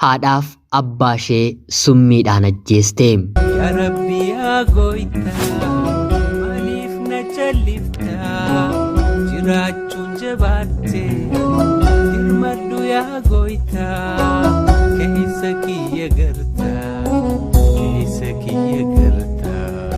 Haadhaaf abbaa ishee summiidhaan ajjeeste. Yaa Rabbi yaa gooytaa maaliif na calliftaa jiraachuun jabaatte dirmadhu yaa gooytaa keessa kiyya gartaa keessa kiyya gartaa.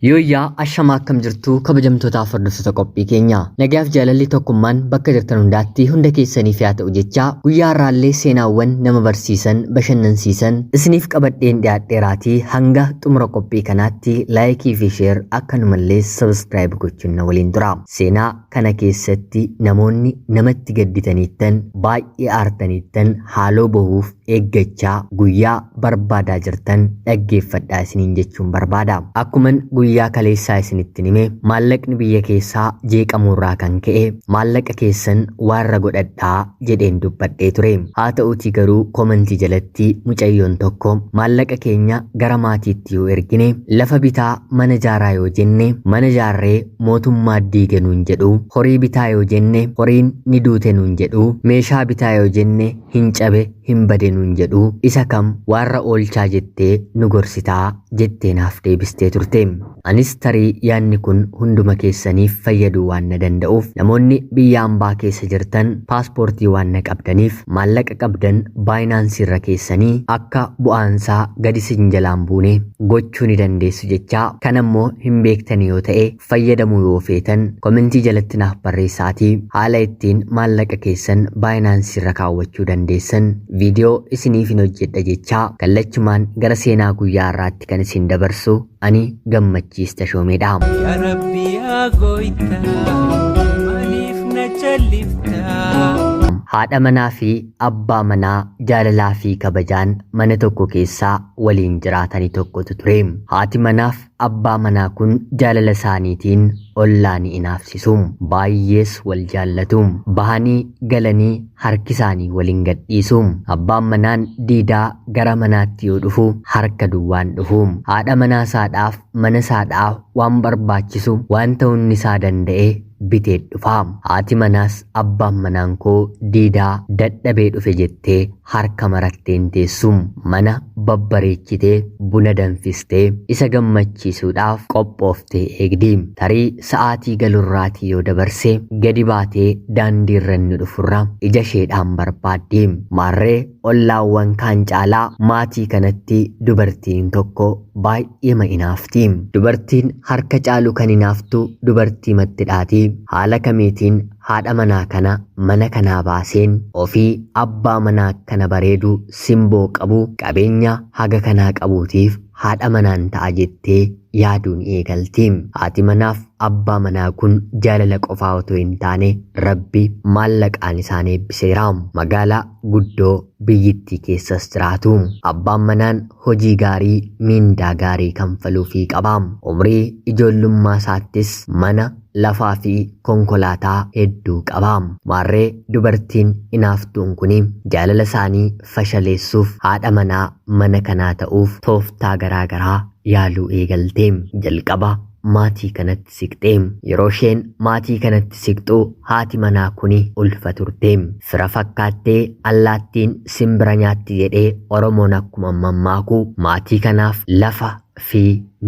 Yooyyaa ashamaa akkam jirtu kabajamtootaaf hordoftoota qophii keenya. Nagaaf jaalalli tokkummaan bakka jirtan hundaatti hunda keessaniif yaa ta'u jechaa guyyaa har'aallee seenaawwan nama barsiisan bashannansiisan isiniif qabadheen dhiyaadheeraatii hanga xumura qophii kanaatti laayikii fi sheer akkanumallee sabiskiraayib gochuun na waliin tura. Seenaa kana keessatti namoonni namatti gadditaniittan baay'ee aartaniittan haaloo bahuuf eeggachaa guyyaa barbaadaa jirtan dhaggeeffadhaa isiniin jechuun barbaada. Akkuman guyyaa kaleessaa isinitti hime maallaqni biyya keessaa jeeqamuurraa kan ka'e maallaqa keessan waarra godhadhaa jedheen dubbadhee ture. Haa ta'uutii garuu komantii jalatti mucayyoon tokko maallaqa keenya gara maatiitti yoo ergine lafa bitaa mana jaaraa yoo jenne mana jaarree mootummaa diige nuun jedhu horii bitaa yoo jenne horiin ni duute nuun jedhu meeshaa bitaa yoo jenne hin cabe hin bade nuun jedhu isa kam waarra oolchaa jettee nu gorsitaa jettee naaf deebistee turte. Anis tarii yaadni kun hunduma keessaniif fayyaduu waan na danda'uuf namoonni biyya ambaa keessa jirtan paaspoortii waan na qabdaniif maallaqa qabdan baayinaansii irra keessanii akka bu'aansaa gadi sin jalaan buune gochuu ni dandeessu jechaa kan ammoo hin beektani yoo ta'e fayyadamuu yoo feetan komentii jalatti naaf barreessaatii haala ittiin maallaqa keessan baayinaansii irra kaawwachuu dandeessan viidiyoo isiniif hin hojjedha jechaa kallachumaan gara seenaa guyyaa har'aatti kan isin dabarsu ani Gammachiis Tashoomeedha. Yaa Rabbi yaa gooytaa maaliif na calliftaa. Haadha manaa fi abbaa manaa jaalalaa fi kabajaan mana tokko keessaa waliin jiraatanii tokkotu ture. Haati manaaf abbaa manaa kun jaalala isaaniitiin ollaa ni inaafsisu. Baay'ees wal jaallatu. Bahanii galanii harki isaanii wal hin gadhiisu. Abbaan manaan diidaa gara manaatti yoo dhufu harka duwwaan dhufu. Haadha manaa isaadhaaf mana isaadhaaf waan barbaachisu wanta hundi isaa danda'e bitee dhufa. Haati manaas abbaan manaan koo diidaa dadhabee dhufe jettee harka marattee hin teessu. Mana babbareechitee buna danfistee isa gammachiisuudhaaf qophooftee eegdi. Tarii sa'aatii galurraatii yoo dabarse gadi baatee daandiirra inni dhufurra ija isheedhaan barbaaddi. Maarree ollaawwan kaan caalaa maatii kanatti dubartiin tokko baay'eema inaafti. Dubartiin harka caalu kan inaaftu dubartii mattidhaati. Haala kamiitiin haadha manaa kana mana kanaa baaseen ofii abbaa manaa kana bareedu simboo qabu qabeenya haga kanaa qabuutiif haadha manaan ta'a jettee yaaduun eegalti. Haati manaaf abbaa manaa kun jaalala qofaa otoo hin taane Rabbi maallaqaan isaan eebbiseera. Magaalaa guddoo biyyittii keessas jiraatu. Abbaan manaan hojii gaarii miindaa gaarii kanfaluufii qaba. Umrii ijoollummaa isaattis mana, lafaa fi konkolaataa hedduu qaba. Maarree dubartiin inaaftuun kuni jaalala isaanii fashaleessuuf haadha manaa mana kanaa ta'uuf tooftaa garaa garaa yaaluu eegalte. Jalqaba maatii kanatti siqxe. Yeroo isheen maatii kanatti siqxu haati manaa kuni ulfa turte. Fira fakkaattee allaattiin simbira nyaatti jedhee Oromoon akkuma mammaaku maatii kanaaf lafa fi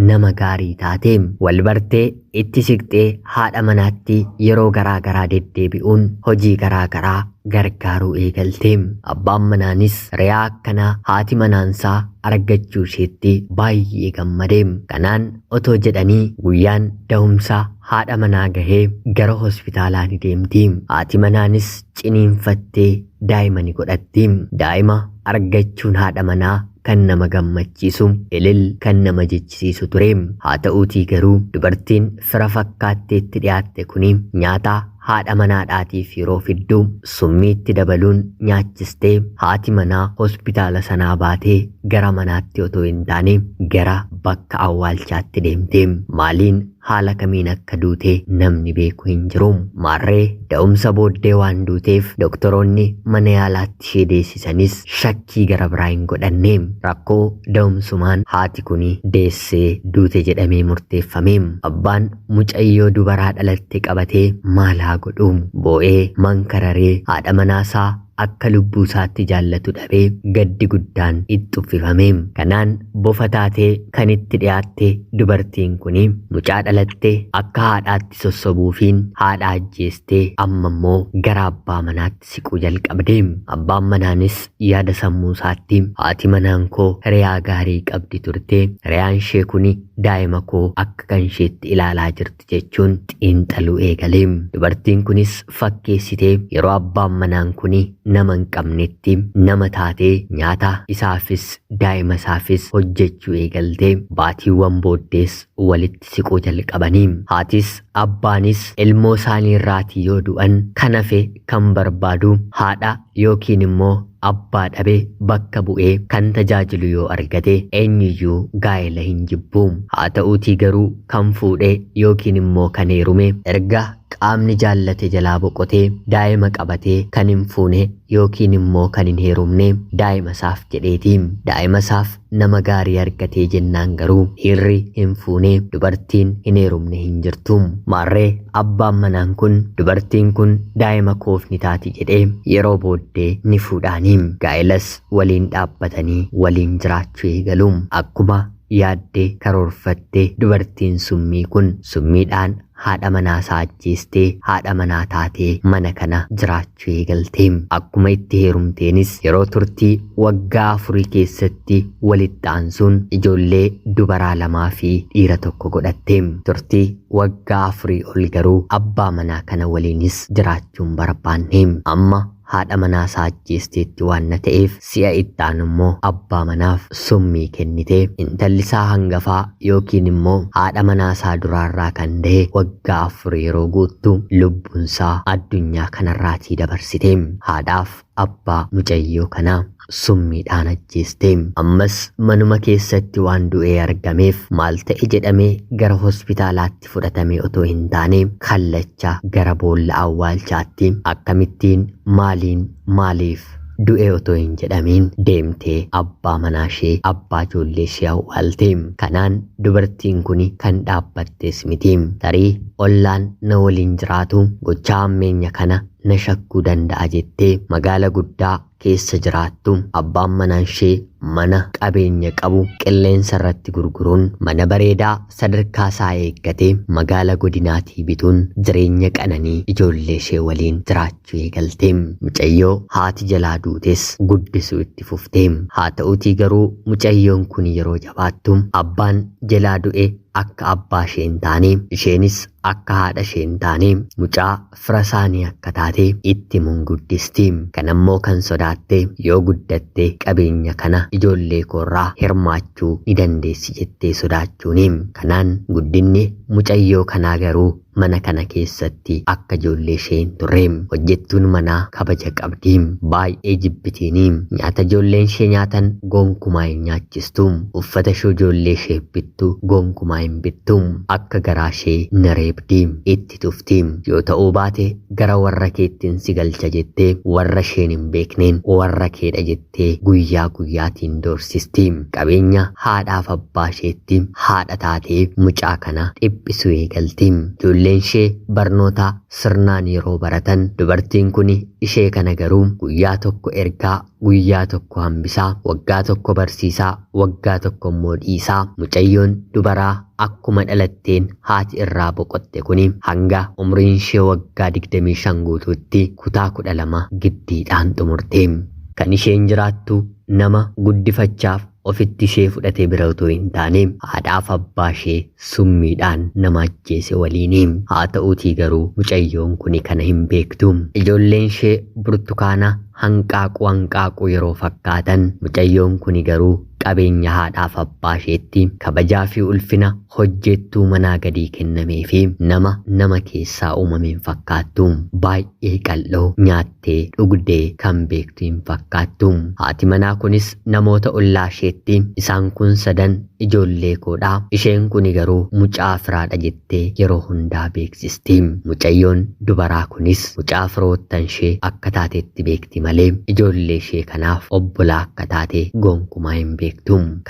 nama gaarii taate. Wal bartee itti siqxee haadha manaatti yeroo garaa garaa deddeebi'uun hojii garaa garaa gargaaruu eegalte. Abbaan manaanis re'aa akkanaa haati manaansaa argachuu isheetti baay'ee gammade. Kanaan otoo jedhanii guyyaan dahumsaa haadha manaa gahee gara hospitaalaa ni deemti. Haati manaanis ciniinfattee daa'ima ni godhatti. Daa'ima argachuun haadha manaa kan nama gammachiisu, ilil kan nama jechisiisu ture. Haa ta'uutii garuu dubartiin fira fakkaatteetti dhiyaatte kuni nyaata haadha manaadhaatiif yeroo fiddu summiitti dabaluun nyaachistee haati manaa hospitaala sanaa baatee gara manaatti otoo hin taane gara bakka awwaalchaatti deemte. Maaliin haala kamiin akka duute namni beeku hin jiru. Maarree da'umsa booddee waan duuteef doktoroonni mana yaalaatti ishee deessisanis shakkii gara biraa hin godhanne. Rakkoo da'umsumaan haati kuni deessee duute jedhamee murteeffame. Abbaan mucayyoo dubaraa dhalatte qabatee maal haa godhu? Boo'ee mankararee haadha manaasaa akka lubbuu isaatti jaallatu dhabee gaddi guddaan itti uffifame. Kanaan bofa taatee kan itti dhiyaatte dubartiin kun mucaa dhalatte akka haadhaatti sossobuufiin haadha ajjeestee amma immoo gara abbaa manaatti siquu jalqabde. Abbaan manaanis yaada sammuu isaatti haati manaan koo hiriyaa gaarii qabdi turte, hiriyaan ishee kun daa'ima koo akka kan isheetti ilaalaa jirti jechuun xiinxaluu eegale. Dubartiin kunis fakkeessitee yeroo abbaan manaan kun nama hin qabnetti nama taatee nyaata isaafis daa'ima isaafis hojjechuu eegaltee baatiiwwan booddees walitti siquu jalqabanii. Haatis abbaanis ilmoo isaanii irraatii yoo du'an kan hafe kan barbaadu haadha yookiin immoo abbaa dhabe bakka bu'ee kan tajaajilu yoo argate eenyuyyuu gaa'ela hin jibbu. Haa ta'uutii garuu kan fuudhe yookiin immoo kan heerume erga qaamni jaallate jalaa boqotee daa'ima qabatee kan hin fuune yookiin immoo kan hin heerumne daa'ima isaaf jedheeti. Daa'ima isaaf nama gaarii argatee jennaan garuu dhiirri hin fuune dubartiin hin heerumne hin jirtu. Maarree abbaan manaan kun dubartiin kun daa'ima koof ni taati jedhee yeroo booddee ni fuudhaanii. Gaa'ilas waliin dhaabbatanii waliin jiraachuu eegalu. Akkuma yaaddee karoorfattee dubartiin summii kun summiidhaan haadha manaa isaa ajjeestee haadha manaa taatee mana kana jiraachuu eegalte. Akkuma itti heerumteenis yeroo turtii waggaa 4 keessatti walitti aansuun ijoollee dubaraa 2 fi dhiira 1 godhatte. Turtii waggaa 4 ol garuu abbaa manaa kana waliinis jiraachuun barbaanne. Amma haadha manaa isaa ajjeesteetti waan na ta'eef si'a itti aanu immoo abbaa manaaf summii kennite. Intalli isaa hangafaa yookiin immoo haadha manaa isaa duraarraa kan da'e waggaa 4 yeroo guuttu lubbuunsaa addunyaa kanarraatii dabarsite. Haadhaaf abbaa mucayyoo kanaa summiidhaan ajjeeste. Ammas manuma keessatti waan du'ee argameef maal ta'e jedhamee gara hospitaalaatti fudhatamee otoo hin taane kallacha gara boolla awwaalchaatti akkamittiin maaliin maaliif du'e otoo hin jedhamiin deemtee abbaa manaa ishee abbaa ijoollee ishee awwaalte. Kanaan dubartiin kun kan dhaabbattes miti. Tarii ollaan na waliin jiraatu gochaa hammeenya kana na shakkuu danda'a jettee magaala guddaa keessa jiraattu abbaan manaa ishee mana qabeenya qabu qilleensa irratti gurguruun mana bareedaa sadarkaa isaa eeggatee magaala godinaatii bituun jireenya qananii ijoollee ishee waliin jiraachuu eegalte. Mucayyoo haati jalaa duutes guddisuu itti fufte. Haa ta'uutii garuu mucayyoon kun yeroo jabaattu abbaan jalaa du'e akka abbaa ishee hin taane isheenis akka haadha ishee hin taane mucaa fira isaanii akka taate itti munguddisti. Kanammoo kan sodaatte yoo guddatte qabeenya kana ijoollee koorraa hirmaachuu ni dandeessi jettee sodaachuuni. Kanaan guddinni mucayyoo kanaa garuu mana kana keessatti akka ijoollee ishee hin turre. Hojjettuun manaa kabaja qabdi. Baay'ee jibbitiini. Nyaata ijoolleen ishee nyaatan gonkumaa hin nyaachistu. Uffata ishee ijoollee ishee bittu gonkumaa hin bittu. Akka garaa ishee ni reebdi. Itti tufti. Yoo ta'uu baate gara warra keettiin si galcha jettee warra isheen hin beekneen warra keedha jettee guyyaa guyyaatiin doorsisti. Qabeenya haadhaaf abbaa isheetti haadha taatee mucaa kana dhiphisuu eegalti. Ijoolleen ishee barnoota sirnaan yeroo baratan dubartiin kun ishee kana garuu guyyaa tokko ergaa guyyaa tokko hambisaa waggaa tokko barsiisaa waggaa tokko immoo dhiisaa mucayyoon dubaraa akkuma dhalatteen haati irraa boqotte kuni hanga umriin ishee waggaa 25 guutuutti kutaa 12 giddiidhaan xumurte. Kan isheen jiraattu nama guddifachaaf ofitti ishee fudhatee bira otoo hin taane haadhaaf abbaa ishee summiidhaan nama ajjeese waliini. Haa ta'uutii garuu mucayyoon kuni kana hin beektu. Ijoolleen ishee burtukaana hanqaaquu hanqaaquu yeroo fakkaatan mucayyoon kuni garuu qabeenya haadhaaf abbaa isheetti kabajaa fi ulfina hojjettuu manaa gadii kennamee fi nama nama keessaa uumameen fakkaattu. Baay'ee qal'oo nyaattee dhugdee kan beektu hin fakkaattu. Haati manaa kunis namoota ollaa isheetti isaan kun sadan ijoollee koodhaa isheen kuni garuu mucaa firaadha jettee yeroo hundaa beeksisti. Mucayyoon dubaraa kunis mucaa firoottan ishee akka taatetti beekti malee ijoollee ishee kanaaf obbolaa akka taate gonkumaa hin beektu.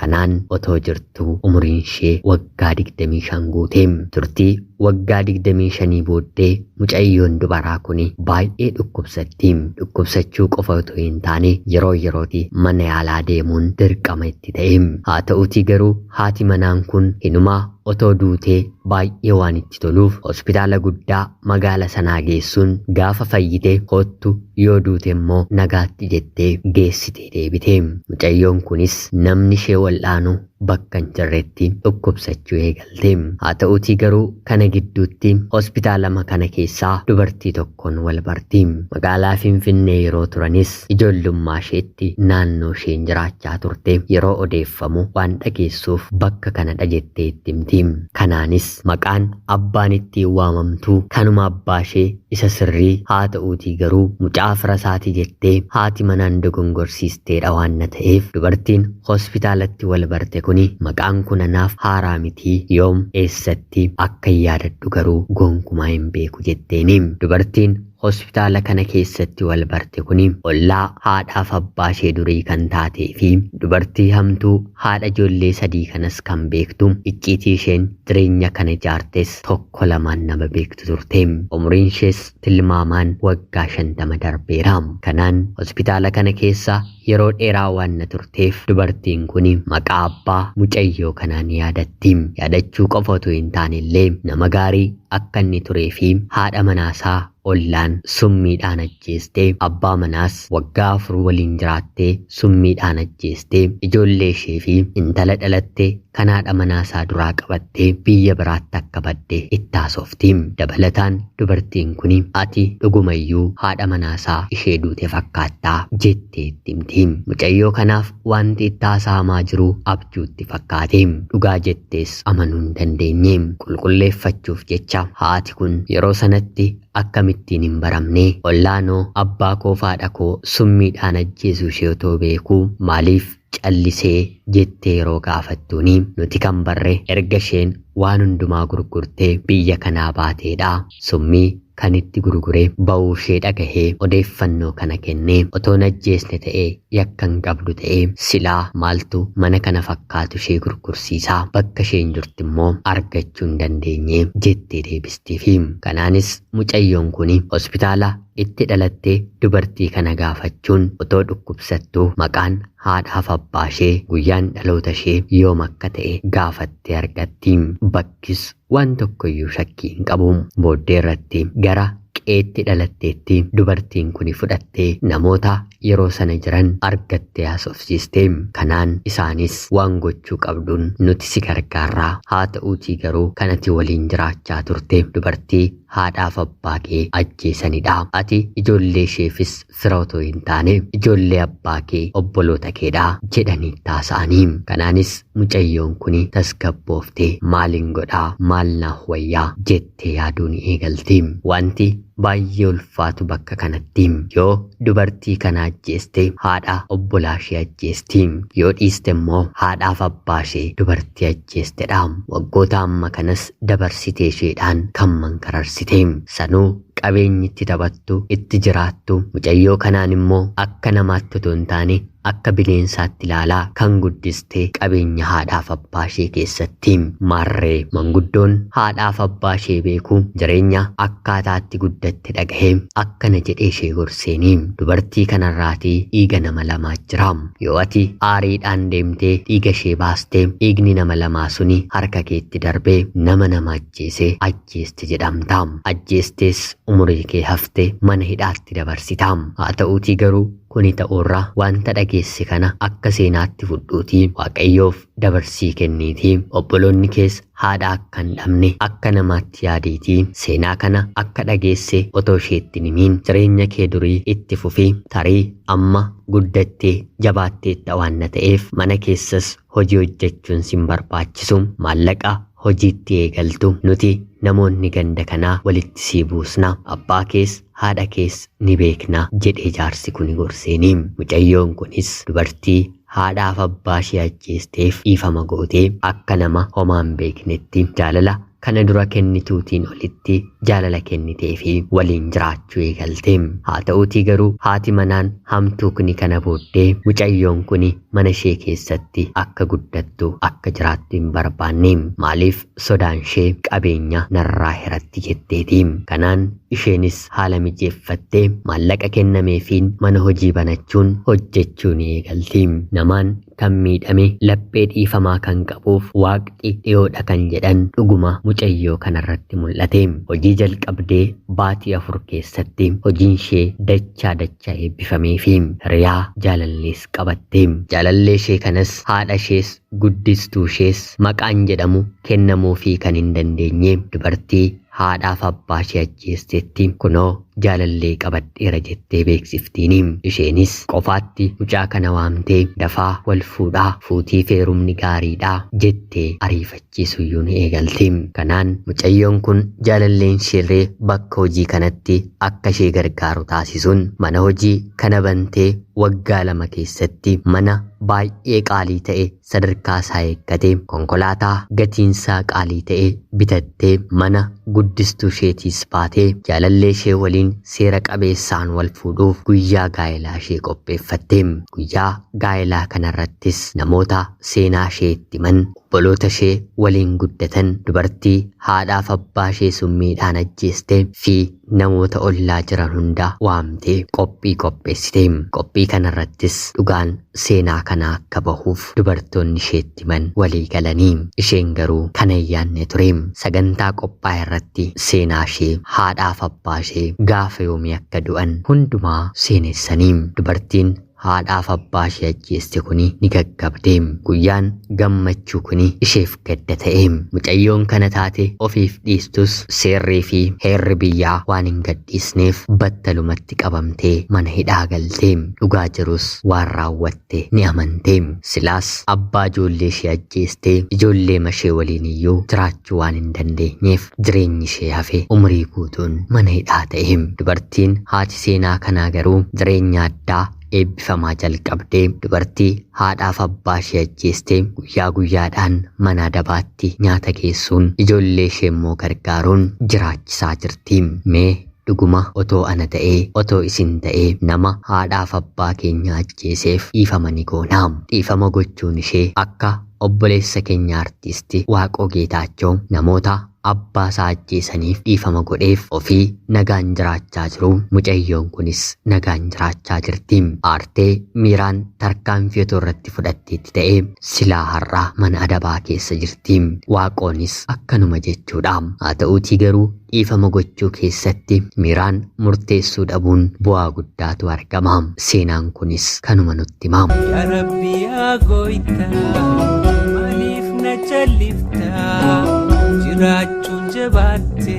Kanaan otoo jirtuu umuriin ishee waggaa 25 guute. Turtii waggaa 25 booddee mucayyoon dubaraa kun baay'ee dhukkubsatti. Dhukkubsachuu qofa otoo hin taane yeroo yerootti mana yaalaa deemuun dirqama itti ta'e. Haa ta'uutii garuu haati manaan kun hinumaa otoo duutee baay'ee waan itti toluuf hospitaala guddaa magaala sanaa geessuun gaafa fayyite kottu, yoo duute immoo nagaatti jettee geessitee deebite. Mucayyoon kunis namni ishee wal'aanu bakka hin jirretti dhukkubsachuu eegalte. Haa ta'uutii garuu kana gidduutti hospitaalama kana keessaa dubartii tokkoon wal barti. Magaalaa Finfinnee yeroo turanis ijoollummaa isheetti naannoo isheen jiraachaa turte yeroo odeeffamu waan dhageessuuf bakka kanadha jettee itti himti. Kanaanis maqaan abbaan ittiin waamamtu kanuma abbaa ishee isa sirrii, haa ta'uutii garuu mucaa fira isaatii jettee haati manaan dogongorsiisteedha waan na ta'eef, dubartiin hospitaalatti wal barte kuni maqaan kun anaaf haaraa mitii, yoom eessatti akka hin yaadadhu garuu gonkumaa hin beeku jetteeni. Dubartiin hospitaala kana keessatti wal barte kuni ollaa haadhaaf abbaa ishee durii kan taatee fi dubartii hamtuu haadha ijoollee 3 kanas kan beektu, icciitii isheen jireenya kana ijaartes tokko lamaan nama beektu turte. Umriin ishees tilmaamaan waggaa 50 darbeera. Kanaan hospitaala kana keessa yeroo dheeraa waan na turteef dubartiin kun maqaa abbaa mucayyoo kanaa ni yaadatti. Yaadachuu qofa otoo hin taane illee nama gaarii akka inni turee fi haadha manaasaa ollaan summiidhaan ajjeestee, abbaa manaas waggaa 4 waliin jiraattee summiidhaan ajjeestee, ijoollee ishee fi intala dhalatte kan haadha manaasaa duraa qabattee biyya biraatti akka badde itti haasofti. Dabalataan dubartiin kun ati dhugumayyuu haadha manaasaa ishee duute fakkaattaa jettee itti himti. Mucayyoo kanaaf wanti itti haasa'amaa jiru abjuutti fakkaate. Dhugaa jettees amanuu hin dandeenye. Qulqulleeffachuuf jecha haati kun yeroo sanatti akkamittiin hin baramne, ollaanoo abbaa koo fi haadha koo summiidhaan ajjeesuu ishee otoo beekuu maaliif callisee jettee yeroo gaafattuuni, nuti kan barre erga isheen waan hundumaa gurgurtee biyya kanaa baateedha. Summii kan itti gurgure ba'uu ishee dhagahee odeeffannoo kana kennee, otoo ajjeesne ta'ee yakka hin qabdu ta'ee silaa maaltu mana kana fakkaatu ishee gurgursiisaa, bakka isheen jirtu immoo argachuu hin dandeenye jettee deebistiifi. Kanaanis mucayyoon kun hospitaala itti dhalattee dubartii kana gaafachuun otoo dhukkubsattuu maqaan haadhaaf abbaa ishee, guyyaan dhaloota ishee yoom akka ta'e gaafattee argatti. Bakkis waan tokkoyyuu shakkii hin qabu. Booddee irratti gara qeetti dhalatteetti dubartiin kun fudhattee namoota yeroo sana jiran argattee haasofsiiste. Kanaan isaanis waan gochuu qabduun nuti si gargaarraa, haa ta'uutii garuu kanati waliin jiraachaa turte dubartii haadhaaf abbaa kee ajjeesanidha. Ati ijoollee isheefis fira otoo hin taane ijoollee abbaa kee obboloota keedha jedhanii taasa'anii. Kanaanis mucayyoon kun tasgabbooftee maaliin godhaa, maal naaf wayyaa jettee yaaduu ni eegalti. Wanti baay'ee ulfaatu bakka kanatti yoo dubartii kana ajjeeste haadha obbolaa ishee ajjeesti, yoo dhiiste immoo haadhaaf abbaa ishee dubartii ajjeestedha. Waggoota amma kanas dabarsitee isheedhaan kan mankararsite, sanuu qabeenyi itti taphattu itti jiraattu, mucayyoo kanaan immoo akka namaatti otoo hin taane akka bineensaatti ilaalaa kan guddiste qabeenya haadhaaf abbaa ishee keessatti. Maarree manguddoon haadhaaf abbaa ishee beeku jireenya akkaataatti guddatte dhagahee akkana jedhee ishee gorseeni: dubartii kanarraatii dhiiga nama lamaa jira. Yoo ati aariidhaan deemtee dhiiga ishee baastee, dhiigni nama lamaa suni harka keetti darbee nama nama ajjeese ajjeeste jedhamta. Ajjeestees umurii kee hafte mana hidhaatti dabarsita. Haa ta'uutii garuu kuni ta'uurra wanta dhageesse kana akka seenaatti fudhuutii Waaqayyoof dabarsii kenniitii, obboloonni kees haadha akka hin dhabne akka namaatti yaadiitii seenaa kana akka dhageesse otoo isheetti hin himiin jireenya kee durii itti fufi. Tarii amma guddattee jabaatteetta waan na ta'eef mana keessas hojii hojjechuun sin barbaachisu, maallaqa hojiitti eegaltu nuti namoonni ganda kanaa walitti sii buusna, abbaa kees haadha kees ni beekna jedhee jaarsi kun gorseeni. Mucayyoon kunis dubartii haadhaaf abbaa ishee ajjeesteef dhiifama gootee akka nama homaan beeknetti jaalala kana dura kennituutiin olitti jaalala kennitee fi waliin jiraachuu eegalte. Haa ta'uutii garuu haati manaan hamtuu kuni kana booddee mucayyoon kuni mana ishee keessatti akka guddattu akka jiraattu hin barbaanne. Maaliif sodaan ishee qabeenya narraa hiratti jetteeti. Kanaan isheenis haala mijeeffattee maallaqa kennameefiin mana hojii banachuun hojjechuu ni eegalti. Namaan kan miidhame laphee dhiifamaa kan qabuuf waaqni dhiyoodha kan jedhan dhuguma mucayyoo kanarratti mul'ate. Hojii jalqabdee baatii 4 keessatti hojiin ishee dachaa dachaa eebbifameefi hiriyaa jaalallees qabatte. Jaalallee ishee kanas haadha ishees guddistuu ishees maqaan jedhamu kennamuufii kan hin dandeenye dubartii haadhaaf abbaa ishee ajjeestetti kunoo jaalallee qabadheera jettee beeksiftiini. Isheenis qofaatti mucaa kana waamtee dafaa wal fuudhaa fuutii feerumni gaariidhaa jettee ariifachiisuyyuu ni eegalti. Kanaan mucayyoon kun jaalalleen isheellee bakka hojii kanatti akka ishee gargaaru taasisuun mana hojii kana bantee waggaa 2 keessatti mana baay'ee qaalii ta'e sadarkaa isaa eeggate konkolaataa gatiinsaa qaalii ta'e bitattee mana guddistuu isheetiis baatee jaalallee ishee waliin seera qabeessaan wal fuudhuuf guyyaa gaa'elaa ishee qopheeffatte. Guyyaa gaa'elaa kanarrattis namoota seenaa ishee itti himan, obboloota ishee waliin guddatan, dubartii haadhaaf abbaa ishee summiidhaan ajjeeste fi namoota ollaa jiran hunda waamtee qophii qopheessite. Qophii kanarrattis dhugaan seenaa kanaa akka bahuuf dubartoonni isheetti himan walii galanii isheen garuu kana hin yaadne ture. Sagantaa qophaa'e irratti seenaa ishee haadhaaf abbaa ishee gaafa yoomii akka du'an hundumaa seenessanii dubartiin haadhaaf abbaa ishee ajjeeste kuni ni gaggabde. Guyyaan gammachuu kuni isheef gadda ta'e. Mucayyoon kana taate ofiif dhiistus seerrii fi heerri biyyaa waan hin gadhiisneef battalumatti qabamtee mana hidhaa galte. Dhugaa jirus waan raawwatte ni amante. Silaas abbaa ijoollee ishee ajjeestee ijoollee mashee waliin iyyuu jiraachuu waan hin dandeenyeef jireenyi ishee hafe umurii guutuun mana hidhaa ta'e. Dubartiin haati seenaa kanaa garuu jireenya addaa eebbifamaa jalqabdee dubartii haadhaaf abbaa ishee ajjeestee guyyaa guyyaadhaan mana adabaatti nyaata geessuun ijoollee ishee immoo gargaaruun jiraachisaa jirti. Mee dhuguma otoo ana ta'ee otoo isin ta'ee nama haadhaaf abbaa keenya ajjeeseef dhiifama ni goonaa. Dhiifama gochuun ishee akka obboleessa keenya artiisti Waaqoo Geetaachoo namoota abbaa isaa ajjeesaniif dhiifama godheef ofii nagaan jiraachaa jiru. Mucayyoon kunis nagaan jiraachaa jirti. Aartee miiraan tarkaanfii otoo irratti fudhatteetti ta'ee silaa har'aa mana adabaa keessa jirti. Waaqoonis akkanuma jechuudha. Haa ta'uutii garuu dhiifama gochuu keessatti miiraan murteessuu dhabuun bu'aa guddaatu argama. Seenaan kunis kanuma nutti hima. Yaa Rabbi yaa Gooftaa, maaliif na calliftaa? Jiraachuun jabaatte,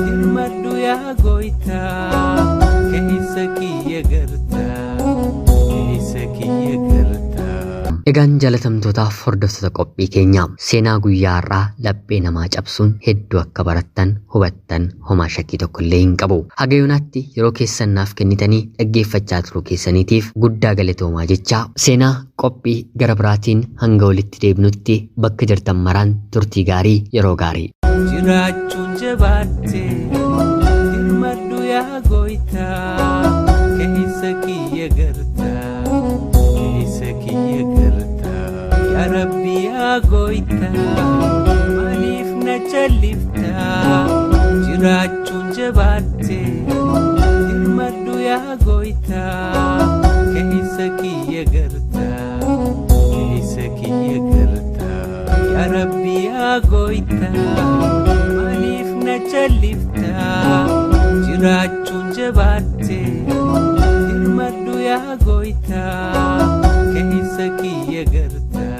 hirmadhu yaa Gooftaa, keessa kiyya gartaa, keessa kiyya gartaa. Egaan jaalatamtootaaf hordoftoota qophii keenya seenaa guyyaa har'aa laphee namaa cabsuun hedduu akka barattan hubattan homaa shakkii tokko illee hin qabu. Haga yoonaatti yeroo keessan naaf kennitanii dhaggeeffachaa turuu keessaniitiif guddaa galatoomaa jecha seenaa qophii gara biraatiin hanga walitti deebinutti bakka jirtan maraan turtii gaarii yeroo gaarii. Jiraachuun jabaatte, hirmadhu yaa Gooftaa, keessa kiyya gartaa, keessa kiyya gartaa. Yaa Rabbi yaa Gooftaa, maaliif na calliftaa? Jiraachuun jabaatte, hirmadhu yaa Gooftaa, keessa kiyya gartaa, keessa kiyya gartaa. Yaa Rabbi yaa Gooftaa, maaliif na calliftaa? Jiraachuun jabaatte, hirmadhu yaa Gooftaa, keessa kiyya gartaa.